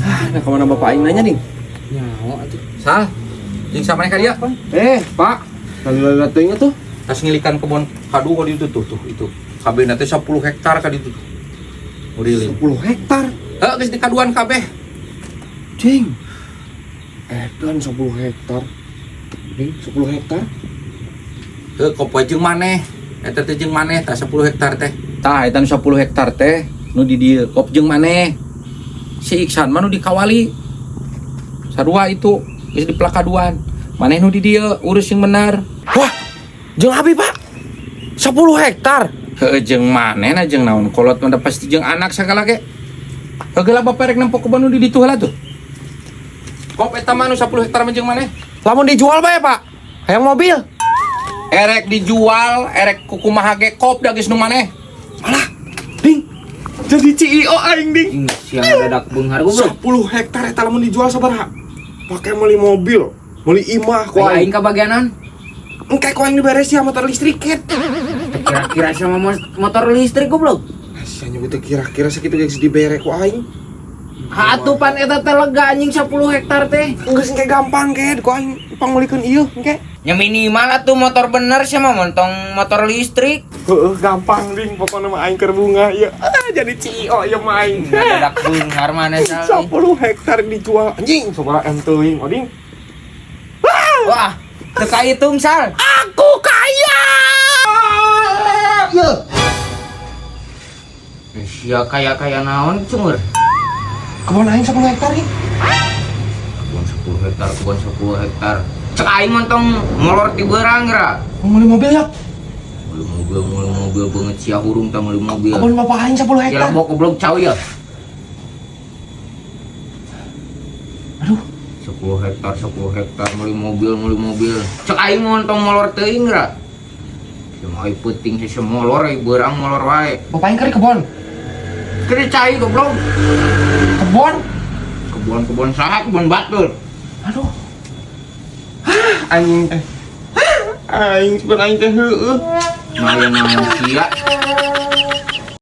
Ah, nah kemana bapak aing nanya, Ding? Nyawa atuh. Sal, jeung sama ka dia? Eh, Pak. Lalu teuing tuh. Tas ngilikan kebon kadu ka ditu tuh tuh itu. Kabehna teh 10 hektar ka ditu tuh. Uriling. 10 hektar. Heuh, geus dikaduan kabeh. Cing. Edan 10 hektar. Ding, 10 hektar. Heuh, kopo jeung maneh. Eta teh jeung maneh tah 10 hektar teh. Tah eta nu 10 hektar teh nu di dieu kop jeung maneh. Si Iksan mah nu di Kawali. Sarua itu geus dipelakaduan. Maneh nu di dieu urus yang benar. Wah, jeung abi, Pak. 10 hektar. Heuh, jeung maneh na jeung naon kolot mah da pasti jeung anak sagala ge. Heuh lah, bapak rek nempo kebon nu di ditu heula tuh. Kop eta mah nu 10 hektar mah jeung maneh. Lamun dijual bae, Pak. Hayang mobil. Erek dijual, erek kukumaha ge kop da geus nu maneh. Alah, Ding. Jadi CEO aing, Ding. Anjing sia dadak beunghar goblok. 10 hektar eta lamun dijual sabaraha? Pakai meuli mobil, meuli imah ku Aing aing. kabagianan. Engke ku aing diberes ya motor listrik ket. Kira-kira sama motor listrik goblok. Sia nyebut teh kira-kira sakitu geus dibere ku aing. Atuh pan eta teh lega anjing 10 hektar teh. Geus engke gampang ket ku aing pangmeulikeun ieu engke. Ya minimal atuh motor bener sih mah montong motor listrik. Heeh, gampang, Ding, pokoknya mah aing keur bunga ieu. Ah, jadi CEO ieu mah aing. Dadak beunghar maneh sal. 10 hektar dijual anjing sabaraha M teuing, Oding. Wah, teu kahitung, Sal. Aku kaya. Ye. Sia kaya-kaya naon cungur? Kebon aing 10 hektar nih. Kebun 10 hektar, kebun 10 hektar. Cek aing montong molor ti beurang geura. Mau beli mobil ya? Meuli mobil, meuli mobil beungeut sia hurung tah meuli mobil. Kebon bapak aing 10 Ya hektar. lebok goblok cau ya. Aduh, 10 hektar, 10 hektar meuli mobil, meuli mobil. Cek aing montong molor teuing geura. Cuma aing peuting sih molor, aing beurang molor wae. Bapak aing keur di kebon. Keur cai goblok. Kebon. Kebon-kebon saha, kebon batur. Aduh. Hah, anjing teh. Hah, aing sebenarnya aing teh heueuh. Maya naon sia.